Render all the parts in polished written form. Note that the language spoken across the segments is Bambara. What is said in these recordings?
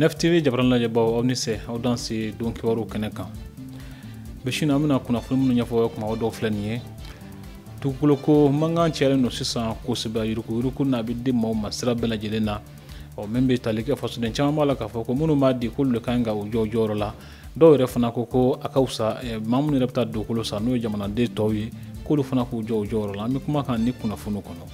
Nef TV jabaran lajɛbaw aw ni se aw dan se don kibaru kɛnɛ kan. Bi su in na an bɛna kunnafoni minnu ɲɛfɔ aw ye kuma o dɔw filɛ nin ye. Dugukolo ko mankan cayalen don sisan kosɛbɛ, yuruguyurugu n'a bɛ di maaw ma sira bɛɛ lajɛlen na. Ɔ min bɛ tali kɛ fasoden caman b'a la k'a fɔ ko minnu b'a di k'olu de kan ka u jɔ u jɔyɔrɔ la. Dɔw yɛrɛ fana ko ko a ka fisa maa minnu yɛrɛ bɛ taa dugukolo san n'o ye jamanaden tɔw ye k'olu fana k'u jɔ u jɔyɔrɔ la. An bɛ kuma kan ni kunnafoni kɔnɔ.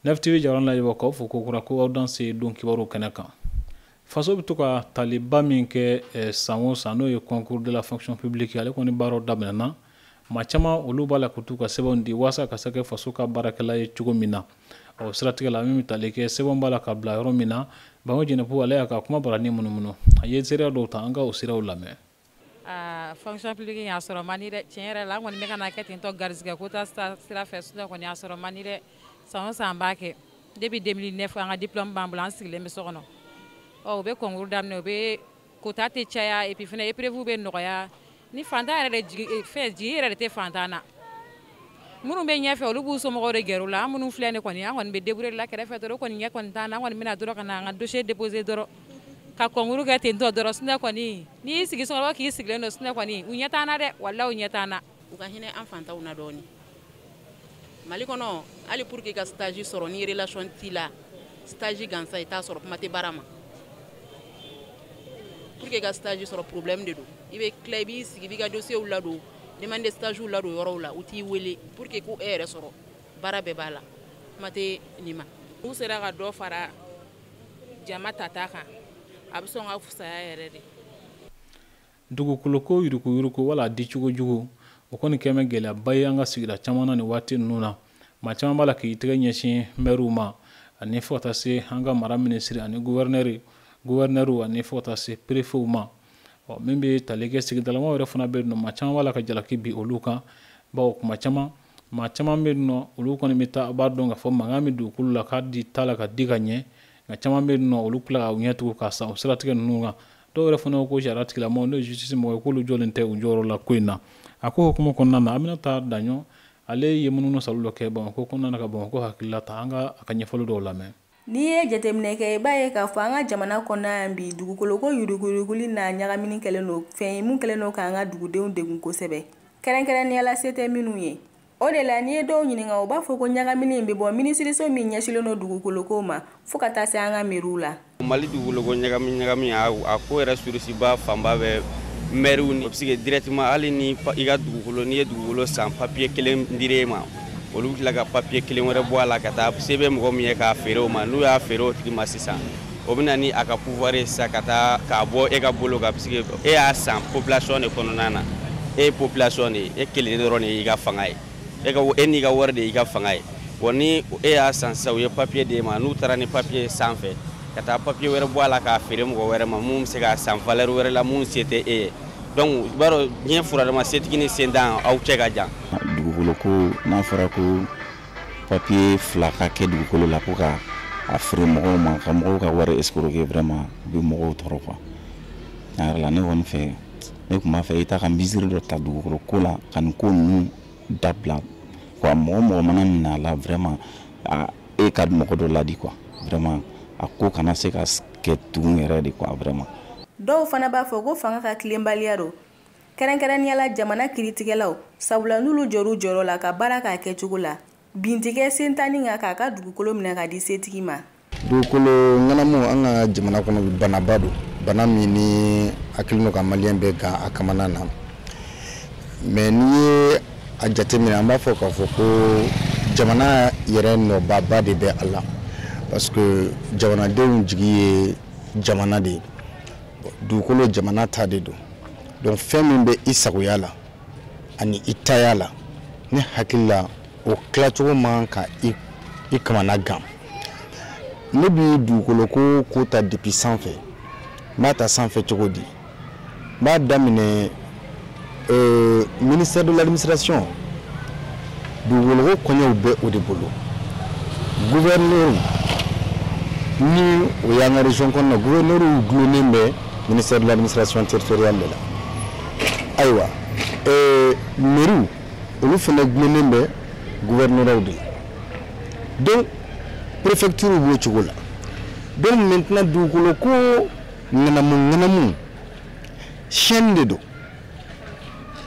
Nef TV jabaran lajɛbaw k'aw fo ko kura ko aw dan se don kibaru kɛnɛ kan. Faso bɛ to ka taliba min kɛ san o san n'o ye concours de la fonction publique ale kɔni baaraw daminɛna. Maa caman olu b'a la k'u t'u ka sɛbɛnw di walasa ka se kɛ faso ka baarakɛla ye cogo min na. Ɔ siratigɛ la min bɛ tali kɛ sɛbɛnw b'a la ka bila yɔrɔ min na, Banko Jɛnɛbu ale y'a ka kuma barani munumunu. A ye seereya dɔw ta, an ka o siraw lamɛn. Fonction publique y'a sɔrɔ man di dɛ, tiɲɛ yɛrɛ la an kɔni bɛ ka na kɛ ten tɔ garisɛgɛ ko ta sira fɛ, sinon kɔni y'a sɔrɔ man di dɛ. San o san b'a kɛ depuis 2009 an ka diplôme b'an bolo, an sigilen bɛ so kɔnɔ. Ɔ u bɛ concours daminɛ, u bɛ quota tɛ caya et puis fana épreuve bɛ nɔgɔya. Ni fantan yɛrɛ de jigi fɛn jigi yɛrɛ de tɛ fantan na. Minnu bɛ ɲɛfɛ olu b'u somɔgɔw de gɛrɛ u la, an minnu filɛ nin kɔni an kɔni bɛ débrouiller la kɛrɛfɛ dɔrɔn, o kɔni ɲɛ kɔni t'an na, an kɔni bɛna dɔrɔn ka na an ka dossier déposer dɔrɔn ka concours kɛ ten tɔ dɔrɔn. Sinon kɔni n'i y'i sigi so kɔnɔ k'i sigilen don, sinon kɔni u ɲɛ t'an na dɛ, walahi u ɲɛ t'an na. U ka hinɛ an fantanw na dɔɔni. Mali kɔnɔ hali pour que ka stage sɔrɔ ni relation t'i la, stage gansan i t'a sɔrɔ, kuma tɛ baara ma. Pour que ka stage sɔrɔ problème de don. I bɛ tila i b'i sigi i b'i ka dossier ladon, demande de stage ladon yɔrɔw la, u t'i wele pour que ko e yɛrɛ sɔrɔ. Baara bɛɛ b'a la, kuma tɛ nin ma. N'u sera ka dɔ fara jama tata kan, a bɛ sɔn ka fisaya yɛrɛ de. Dugukolo ko yuruguyurugu wala di cogo jugu, o kɔni kɛn bɛ gɛlɛyaba ye an ka sigida caman na nin waati ninnu na. Maa caman b'a la k'i tɛgɛ ɲɛsin mɛriw ma ani fo ka taa se an ka mara minisiri ani gouverneur ani fo ka taa se préfetw ma. Ɔ min bɛ tali kɛ sigidalamaw yɛrɛ fana bɛ yen nɔ, maa caman b'a la ka jalaki bin olu kan, bawo kuma caman maa caman bɛ yen nɔ olu kɔni bɛ taa b'a dɔn k'a fɔ mankan bɛ dugukolo la k'a di t'a la ka di ka ɲɛ, nka caman bɛ yen nɔ olu tila ka u ɲɛ tugun k'a san o siratigɛ ninnu kan. Dɔw yɛrɛ fana ko sariya tigilamɔgɔw n'o ye justice mɔgɔ ye k'olu jɔlen tɛ u jɔyɔrɔ la ko in na. A ko hukumu kɔnɔna na Aminata Daɲɔ ale ye munumunu salo dɔ kɛ Bamakɔ kɔnɔna na ka Bamakɔ hakilila ta, an ka a ka ɲɛfɔli dɔw lamɛn. N'i ye jateminɛ kɛ i b'a ye k'a fɔ an ka jamana kɔnɔna yan bi dugukolo ko yuruguyuruguli n'a ɲagamini kɛlen don fɛn ye mun kɛlen don k'an ka dugudenw degun kosɛbɛ, kɛrɛnkɛrɛnnenya la se tɛ minnu ye. O de la n'i ye dɔw ɲininka u b'a fɔ ko ɲagamini in bɛ bɔ minisiriso min ɲɛsinnen don dugukolo ko ma fo ka taa se an ka meriw la. Mali dugukolo ko ɲagami ɲagami a ko yɛrɛ surusiba fanba bɛ mɛriw ni parce que directement hali ni i ka dugukolo n'i ye dugukolo san papier kelen dir'e ma, olu bɛ tila ka papier kelen wɛrɛ bɔ a la ka taa se bɛ mɔgɔ min ye k'a feere o ma. N'u y'a feere o tigi ma sisan, o bɛ na ni a ka pouvoir ye sisan ka taa k'a bɔ e ka bolo kan, parce que e y'a san population de kɔnɔna na, e ye population de ye, e kelen dɔrɔn de y'i ka fanga ye, e n'i ka wari de y'i ka fanga ye. Bon ni e y'a san sisan, u ye papier d'e ma, n'u taara ni papier ye sanfɛ ka taa papier wɛrɛ bɔ a la k'a feere mɔgɔ wɛrɛ ma mun bɛ se k'a san valeur wɛrɛ la mun se tɛ e ye. Donc i b'a dɔn diɲɛ furadama setigi ni sentan aw cɛ ka jan. Dugukolo ko n'a fɔra ko papier fila ka kɛ dugukolo la ko ka a feere mɔgɔw ma ka mɔgɔw ka wari escroquer, vraiment u bɛ mɔgɔw tɔɔrɔ quoi. Tiɲɛ yɛrɛ la ne kɔni fɛ, ne tun b'a fɛ i ta ka mesure dɔ ta dugukolo ko la ka nin ko ninnu dabila quoi. Mɔgɔ mɔgɔ mana minɛ a la vraiment e ka mɔgɔ dɔ ladi quoi, vraiment a ko kana se ka kɛ tugun yɛrɛ de quoi vraiment. Dɔw fana b'a fɔ ko fanga ka tilenbaliya don, kɛrɛnkɛrɛnnenya la jamana kiiritigɛlaw, sabula n'olu jɔr'u jɔyɔrɔ la ka baara k'a kɛcogo la, bin tɛ kɛ sentanni kan k'a ka dugukolo minɛ ka di setigi ma. Dugukolo ŋanamu an ka jamana kɔnɔ banaba don, bana min ni hakili n'o ka maliyɛn bɛɛ gan a kamana na. Mais n'i ye a jateminɛ, an b'a fɔ k'a fɔ ko jamana yɛrɛ nɔbaba de bɛ a la, parce que jamanadenw jigi ye jamana de ye, dugukolo jamana ta de don. Donc fɛn min bɛ i sagoya la ani i taya la, ne hakili la o tilacogo man ka i kamana gan. Ne bi dugukolo ko ta depuis sanfɛ, n b'a ta sanfɛ cogo di? N b'a daminɛ ministère de l'administration, dugukolo ko kɔɲɔw bɛ o de bolo. Gouverneur ni o y'an ka région kɔnɔna, gouverneur dulonnen bɛ ministère de l'administration territoriale de la. Ayiwa, mairie Olu fana gulonnen bɛ gouvernorat de la. Donc préfecture b'o cogo la. Donc maintenant dugukolo ko ŋanamu ŋanamu chaîne de don.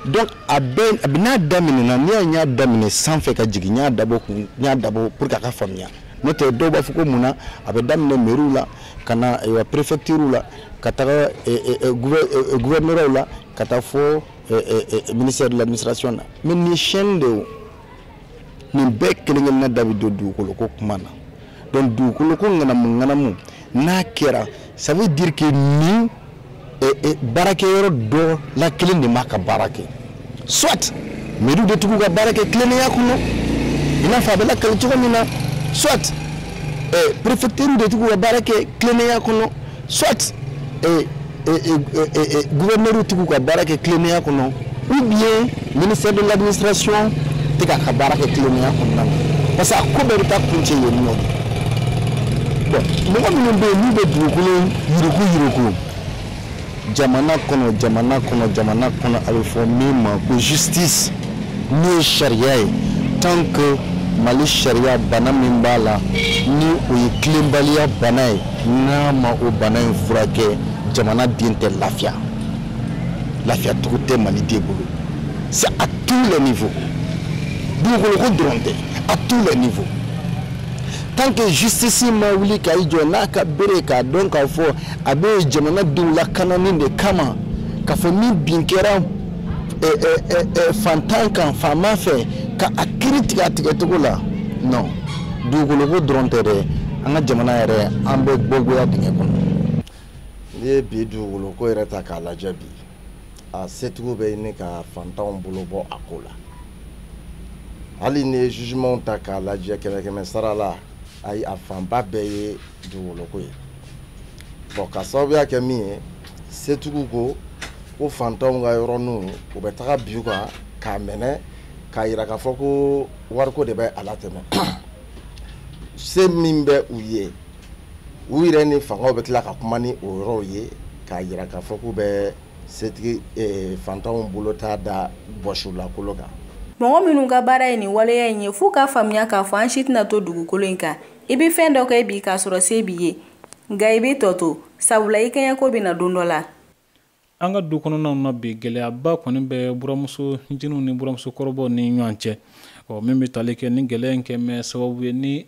Donc a bɛ n'a daminɛna, n'i y'a y'a daminɛ sanfɛ ka jigin, n y'a dabɔ kun, n y'a dabɔ pour que a ka faamuya. N'o tɛ dɔw b'a fɔ ko mun na a bɛ daminɛ mairie la ka na ayiwa préfecture la ka taga gouvernorat la ka taa fɔ ministère de l'administration na. Mais nin chaîne de o, nin bɛɛ kelen kelenna da bɛ don dugukolo ko kuma na. Donc dugukolo ko ŋanamu ŋanamu n'a kɛra, ça veut dire que nin baarakɛyɔrɔ dɔ la kelen de m'a ka baara kɛ. Soit mairie de tigiw ka baara kɛ tilennenya kɔnɔ i n'a fɔ a bɛ lakali cogo min na, soit préfecture de tigiw ka baara kɛ tilennenya kɔnɔ, soit gouverneur tigiw ka baara kɛ tilennenya kɔnɔ, ou bien ministère de l'administration tɛ k'a ka baara kɛ tilennenya kɔnɔna na, parce que a ko bɛɛ bɛ taa kuncɛ yen nɔ. Bon, mɔgɔ minnu bɛ yen n'u bɛ dugukolo yuruku yuruku jamana kɔnɔ, jamana kɔnɔ, jamana kɔnɔ, a bɛ fɔ min ma ko justice, n'o ye sariya ye. Tant que Mali sariya bana min b'a la ni o ye tilenbaliya bana ye, n'a ma o bana in furakɛ, jamana den tɛ lafiya. Lafiya cogo tɛ Maliden bolo. C'est à tous les niveaux. Dugukolo ko dɔrɔn tɛ, à tous les niveaux. Tant que justice ma wuli ka i jɔ n'a ka bere k'a dɔn k'a fɔ a bɛ jamanadenw lakanani de kama, k'a fɔ min bin kɛra fantan kan faama fɛ ka a kiiri tigɛ a tigɛcogo la, non, dugukolo ko dɔrɔn tɛ dɛ, an ka jamana yɛrɛ an bɛ gbɔgoya dingɛ kɔnɔ. N'i ye bi dugukolo ko yɛrɛ ta k'a lajɛ bi, a setigiw bɛ ɲini ka fantanw bolo bɔ a ko la. Hali n'i ye jugement ta k'a lajɛ kɛmɛ kɛmɛ sara la, ayi, a fanba bɛɛ ye dugukolo ko ye. Bon, ka sababuya kɛ min ye, setigiw ko ko fantanw ka yɔrɔninw u bɛ taga bi u kan k'a minɛ k'a yira k'a fɔ ko wariko de bɛ a latɛmɛ. Se min bɛ u ye, u yɛrɛ ni fangaw bɛ tila ka kuma ni o yɔrɔw ye k'a yira k'a fɔ k'u bɛ setigi fantanw bolo t'a da bɔsulakolo kan. Mɔgɔ minnu ka baara ye nin waleya in ye, f'u k'a faamuya k'a fɔ an si tɛna to dugukolo in kan. I bɛ fɛn dɔ kɛ bi k'a sɔrɔ se b'i ye, nka i bɛ tɔ to, sabula i kɛɲɛko bɛ na don dɔ la. An ka du kɔnɔnaw na bi, gɛlɛyaba kɔni bɛ buramuso nciniw ni buramuso kɔrɔbaw ni ɲɔgɔn cɛ. Ɔ, min bɛ tali kɛ ni gɛlɛya in kɛ mɛ sababu ye ni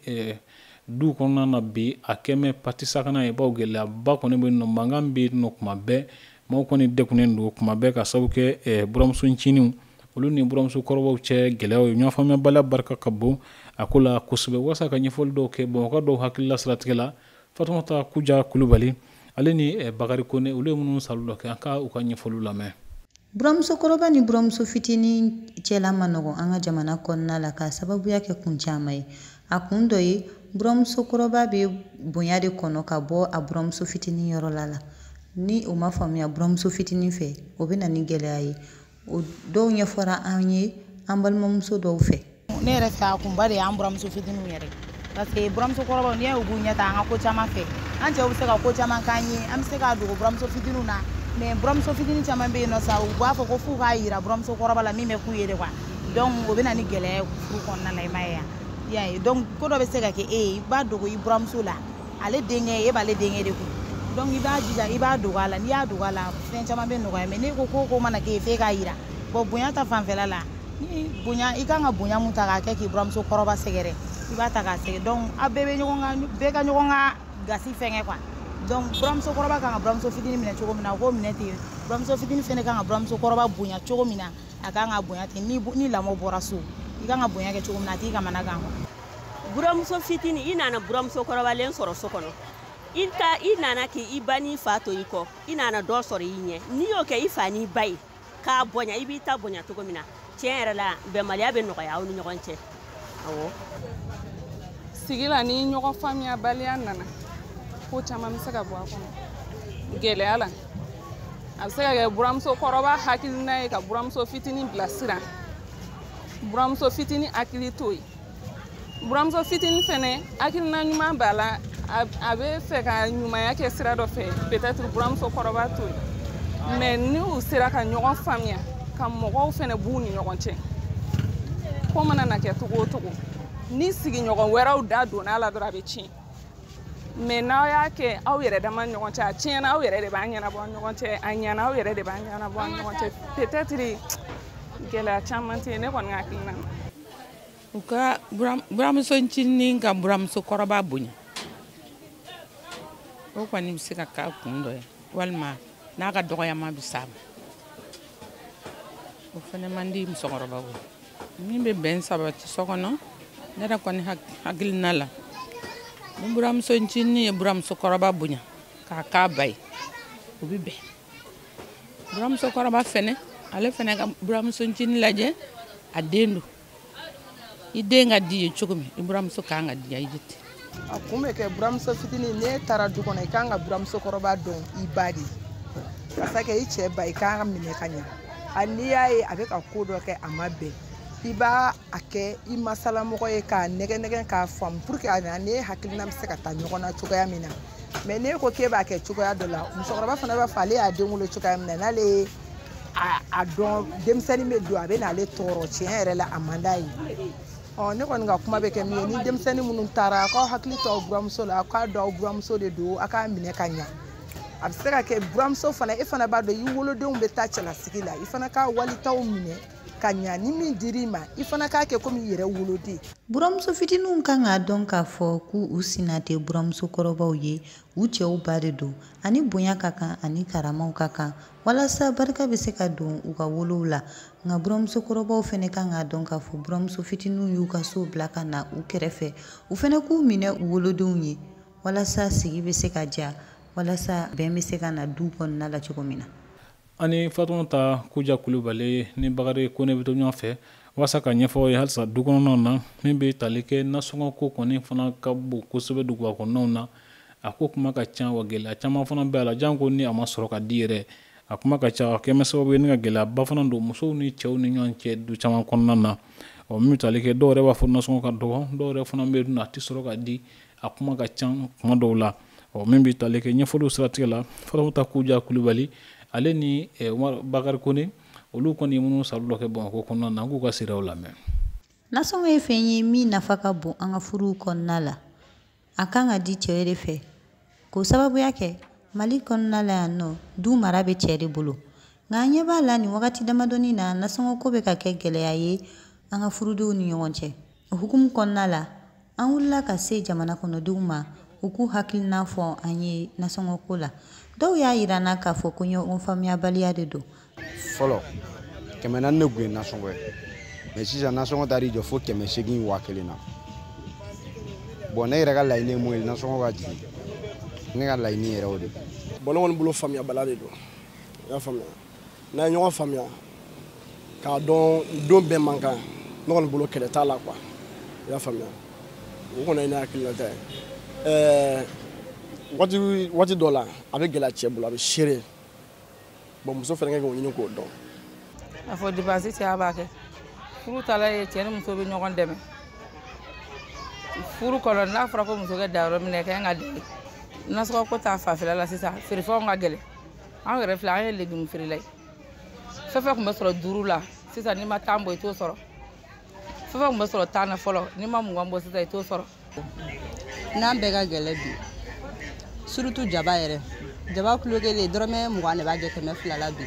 du kɔnɔna na bi, a kɛ mɛ pati sakana ye, bawo gɛlɛyaba kɔni bɛ nɔ, mankan bɛ nɔ kuma bɛɛ, maaw kɔni degunnen don kuma bɛɛ ka sababu kɛ buramuso nciniw olu ni buramuso kɔrɔbaw cɛ gɛlɛyaw ye. Ɲɔgɔn faamuyabaliya barika ka bon a ko la kosɛbɛ. Walasa ka ɲɛfɔli dɔw kɛ Bamakɔ dɔw hakilila siratigɛ la, Fatumata Kuja Kulubali ale ni Bakari Kone, olu ye minnu salo dɔ kɛ, an ka u ka ɲɛfɔliw lamɛn. Buramusokɔrɔba ni buramuso fitinin cɛla ma nɔgɔn an ka jamana kɔnɔna la k'a sababuya kɛ kun caman ye. A kun dɔ ye, buramusokɔrɔba bɛ bonya de kɔnɔ ka bɔ a buramuso fitinin yɔrɔ la. Ni o ma faamuya buramuso fitinin fɛ, o bɛ na ni gɛlɛya ye. O dɔw ɲɛfɔra an ye an balimamuso dɔw fɛ. Ne yɛrɛ fɛ, a kunba de y'an buramuso fitininw yɛrɛ, parce que buramuso kɔrɔbaw, n'i y'a ye u b'u ɲɛ ta an ka ko caman fɛ, an cɛw bɛ se ka ko caman k'an ye, an bɛ se k'a dogo buramuso fitininw na. Mais buramuso fitinin caman bɛ yen nɔ sa, u b'a fɔ ko f'u k'a yira buramuso kɔrɔba la min bɛ k'u ye de quoi. Donc o bɛ na ni gɛlɛya ye furu kɔnɔna la, i m'a ye wa? I y'a ye, donc ko dɔ bɛ se ka kɛ e ye, i b'a dogo i buramuso la, ale denkɛ, e b'ale denkɛ de kun. Donc i b'a jija i b'a dogo a la, n'i y'a dogo a la, fɛn caman bɛ nɔgɔya. Mais n'e ko ko ko mana kɛ ye f'e k'a yira, bon, bonya ta fanfɛla la, ni bonya i kan ka bonya mun ta k'a kɛ k'i buramuso kɔrɔba sɛgɛrɛ, i b'a ta k'a sɛgɛrɛ. Donc aw bɛɛ bɛ ɲɔgɔn kan, bɛɛ ka ɲɔgɔn ka gasi fɛngɛ quoi. Donc buramuso kɔrɔba kan ka buramuso fitinin minɛ cogo min na, o k'o minɛ ten. Buramuso fitinin fɛnɛ kan ka buramuso kɔrɔba bonya cogo min na, a kan ka bonya ten. Ni lamɔ bɔra so, i kan ka bonya kɛ cogo min na, a t'i kamana gan quoi. Buramuso fitinin, i nana buramuso kɔrɔbalen sɔrɔ so kɔnɔ, i ka i nana k'i ba n'i fa to i kɔ, i nana dɔ sɔrɔ i ɲɛ. N'i y'o kɛ i fa n'i ba ye k'a bonya, i b'i ta bonya cogo min na, tiɲɛ yɛrɛ la, bɛnbaliya bɛ nɔgɔya aw ni ɲɔgɔn cɛ. Awɔ, sigi la, ni ɲɔgɔn faamuyabaliya nana, ko caman bɛ se ka bɔ a kɔnɔ gɛlɛya la. A bɛ se ka kɛ buramuso kɔrɔba hakilina ye ka buramuso fitinin bilasira, buramuso fitinin hakili t'o ye. Buramuso fitinin fɛnɛ hakilina ɲuman b'a la, a bɛ fɛ ka ɲumanya kɛ sira dɔ fɛ, peut-être buramuso kɔrɔba t'o ye. Mais n'u sera ka ɲɔgɔn faamuya, ka mɔgɔw fɛnɛ b'u ni ɲɔgɔn cɛ. Ko mana na kɛ cogo o cogo, ni sigiɲɔgɔn wɛrɛw da donna a la dɔrɔn, a bɛ tiɲɛ. Mais n'aw y'a kɛ aw yɛrɛ dama ni ɲɔgɔn cɛ, a tiɲɛna, aw yɛrɛ de b'a ɲɛnabɔ aw ni ɲɔgɔn cɛ, a ɲɛna, aw yɛrɛ de b'a ɲɛnabɔ aw ni ɲɔgɔn cɛ, peut-être gɛlɛya caman tɛ yen. Ne kɔni ka hakilina na. U ka buramuso ncinin ka buramuso kɔrɔba bonya, o kɔni bɛ se ka k'a kun dɔ ye, walima n'a ka dɔgɔyama bɛ s'a ma, o fana man di musokɔrɔbaw ye. Min bɛ bɛn sabati so kɔnɔ, ne yɛrɛ kɔni hakilina la, ni buramuso ncinin ye buramuso kɔrɔba bonya k'a k'a ba ye, o bɛ bɛn. Buramuso kɔrɔba fɛnɛ, ale fɛnɛ ka buramuso ncinin lajɛ, a den don. I den ka di ye cogo min, i buramuso kan ka diya i ye ten. A kun bɛ kɛ, buramuso fitinin, n'e taara du kɔnɔ, i kan ka buramuso kɔrɔba dɔn i ba de ye, parce que i cɛ ba, i kan ka minɛ ka ɲɛ. Hali n'i y'a ye a bɛ ka ko dɔ kɛ, a ma bɛn, i b'a a kɛ i masalamɔgɔ ye k'a nɛgɛ nɛgɛ k'a faamu, pour que a n'e hakilina bɛ se ka taa ɲɔgɔn na cogoya min na. Mais n'e ko k'e b'a kɛ cogoya dɔ la, musokɔrɔba fana b'a fɔ ale y'a den wolo cogoya min na, n'ale ye a dɔn denmisɛnnin bɛ don, a bɛ n'ale tɔɔrɔ, tiɲɛ yɛrɛ la, a man d'a ye. Ɔ, ne kɔni ka kuma bɛ kɛ min ye, ni denmisɛnnin minnu taara, k'aw hakili to aw buramuso la, k'a dɔn aw buramuso de don, a k'a minɛ ka ɲa. A bɛ se ka kɛ buramuso fana, e fana b'a dɔn i wolodenw bɛ taa cɛlasigi la, i fana ka walitaw minɛ ka ɲa. Ni min dir'i ma, i fana k'a kɛ komi i yɛrɛ woloden. Buramuso fitininw kan k'a dɔn k'a fɔ k'u u sina tɛ buramuso kɔrɔbaw ye, u cɛw ba de don, ani bonya ka kan ani karamaw ka kan, walasa barika bɛ se ka don u ka wolow la. Nka buramuso kɔrɔbaw fɛnɛ kan k'a dɔn k'a fɔ buramuso fitininw y'u ka so bila ka na u kɛrɛfɛ, u fɛnɛ k'u minɛ u wolodenw ye, walasa sigi bɛ se ka diya, walasa bɛn bɛ se ka na du kɔnɔna la cogo min na. Ani Fatumata Kuja Kulubali ni Bakari Kone bɛ to ɲɔgɔn fɛ walasa ka ɲɛfɔ ye halisa du kɔnɔnaw na, min bɛ tali kɛ nasɔngɔ ko kɔni fana ka bon kosɛbɛ duguba kɔnɔnaw na. A ko kuma ka ca, wa gɛlɛya caman fana bɛ a la, janko ni a ma sɔrɔ ka di yɛrɛ. A kuma ka ca, a kɛmɛ sababu ye ni ka gɛlɛyaba fana don musow ni cɛw ni ɲɔgɔn cɛ du caman kɔnɔna na. Ɔ, min bɛ tali kɛ, dɔw yɛrɛ b'a fɔ nasɔngɔ ka dɔgɔ, dɔw yɛrɛ fana bɛ yen nɔ, a tɛ sɔrɔ ka di, a kuma ka ca kuma dɔw la. Ɔ, min bɛ tali kɛ ɲɛfɔliw siratigɛ la, Fatumata Kuja Kulubali ale ni Bakari Kone, olu kɔni ye minnu salo dɔ kɛ Bamakɔ kɔnɔna na, an k'u ka siraw lamɛn. Nasɔngɔ ye fɛn ye min nafa ka bon an ka furuw kɔnɔna la. A kan ka di cɛ de fɛ, k'o sababuya kɛ Mali kɔnɔna la yan nɔ, du mara bɛ cɛ de bolo. Nka an ɲɛ b'a la nin wagati damadɔni na, nasɔngɔ ko bɛ ka kɛ gɛlɛya ye an ka furudenw ni ɲɔgɔn cɛ. O hukumu kɔnɔna la, an wulila ka se jamana kɔnɔdenw ma, u k'u hakilina fɔ an ye nasɔngɔ ko la. Dɔw y'a yira n na k'a fɔ ko ɲɔgɔn faamuyabaliya de don. Fɔlɔ, 400 de tun ye nasɔngɔ ye, mais sisan nasɔngɔ taar'i jɔ fo 800, 1000 na. Bon, ne yɛrɛ ka laɲini ye mun ye? Nasɔngɔ ka jigin. Ne ka laɲini yɛrɛ o de. Bon, ne kɔni bolo, faamuyabaliya de don, i y'a faamuya. N'an ye ɲɔgɔn faamuya k'a dɔn don bɛɛ man kan, ne kɔni bolo, kɛlɛ t'a la quoi, i y'a faamuya. O kɔni ye ne hakilinata ye. Waati waati dɔ la, a bɛ gɛlɛya cɛ bolo, a bɛ seere. Bon, muso fana kan k'o ɲini k'o dɔn. A fɔ dépense cɛ b'a kɛ, furu taala ye, cɛ ni muso bɛ ɲɔgɔn dɛmɛ furu kɔnɔ. N'a fɔra ko muso kɛ da yɔrɔ min na, i ka kan ka da yen. Nasɔngɔ ko ta fanfɛla la, sisan feerefɛnw ka gɛlɛn. An yɛrɛ filɛ, an ye légume feerela ye. Fɛn fɛn tun bɛ sɔrɔ 5 la, sisan n'i ma 10 bɔ, i t'o sɔrɔ. Fɛn fɛn tun bɛ sɔrɔ 10 na fɔlɔ, n'i ma 20 bɔ sisan, i t'o sɔrɔ. N'an bɛɛ ka gɛlɛn bi, surtout jaba yɛrɛ, jaba kilo kelen, dɔrɔmɛ 20 de b'a jɛ 200 la bi.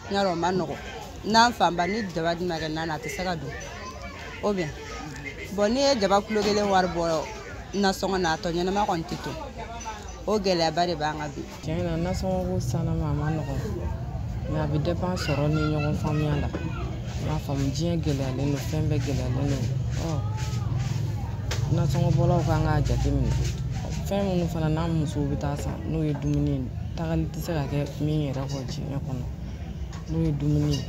Yarɔ, o ma nɔgɔn. N'an fanba ni jaba dun ma kɛ nan na, a tɛ se ka dun o bien. Bon, n'i ye jaba kilo kelen wari bɔ nasɔngɔ na, a tɔ ɲɛnama kɔni tɛ to. O gɛlɛyaba de b'an kan bi. Tiɲɛ na, nasɔngɔ ko sannama, a ma nɔgɔn, mais a bɛ dépend sɔrɔ ni ɲɔgɔn faamuya la. I b'a faamu, diɲɛ gɛlɛyalen don, fɛn bɛɛ gɛlɛyalen don. Ɔ, nasɔngɔbɔlaw kan k'a jateminɛ fɛn minnu fana n'an musow bɛ taa san, n'o ye dumuni ye, tagali tɛ se ka kɛ min yɛrɛ kɔ diɲɛ kɔnɔ, n'o ye dumuni ye,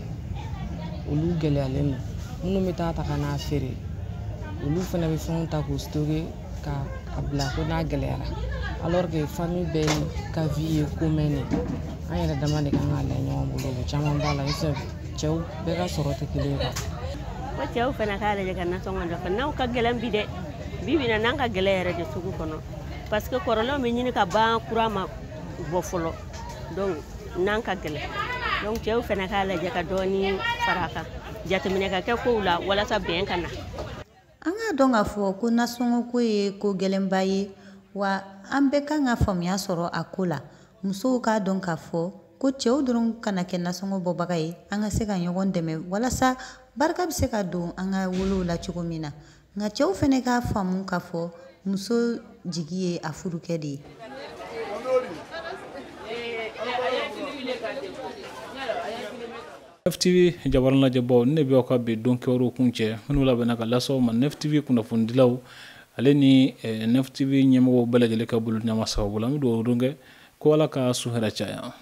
olu gɛlɛyalen don. Minnu bɛ taa ta ka n'a feere, olu fana bɛ fɛnw ta k'u stocker ka a bila ko n'a gɛlɛyara, alors que famille bɛɛ ka vie ye commun de ye. An yɛrɛ dama de kan k'a lajɛ ɲɔgɔn bolo. O caman b'a la, cɛw bɛɛ ka sɔrɔ tɛ kelen ye quoi. Ko cɛw fana k'a lajɛ ka nasɔngɔ dɔ n'aw ka gɛlɛn bi dɛ. Bi bi in na, n'an ka gɛlɛn yɛrɛ de sugu kɔnɔ, parce que kɔrɔlenw bɛ ɲini ka ban, kura ma bɔ fɔlɔ, donc n'an ka gɛlɛn. Donc cɛw fana k'a lajɛ ka dɔɔni fara a kan, jateminɛ ka kɛ kow la walasa bɛn ka na. An k'a dɔn k'a fɔ ko nasɔngɔko ye ko gɛlɛnba ye, wa an bɛɛ kan ka faamuya sɔrɔ a ko la. Musow k'a dɔn k'a fɔ ko cɛw dɔrɔn kana kɛ nasɔngɔ bɔbaga ye, an ka se ka ɲɔgɔn dɛmɛ walasa barika bɛ se ka don an ka wolow la cogo min na. Nka cɛw fana k'a faamu k'a fɔ muso jigi ye a furukɛ de ye. Nef TV jabaran lajɛbaw, ne bɛ aw ka bi don kibaruw kun cɛ minnu labɛnna ka lase aw ma Nef TV kunnafonidilaw ale ni Nef TV ɲɛmɔgɔw bɛɛ lajɛlen ka bolo ɲama sababu la. An bɛ dugawu don kɛ ko Ala ka su hɛrɛ caya.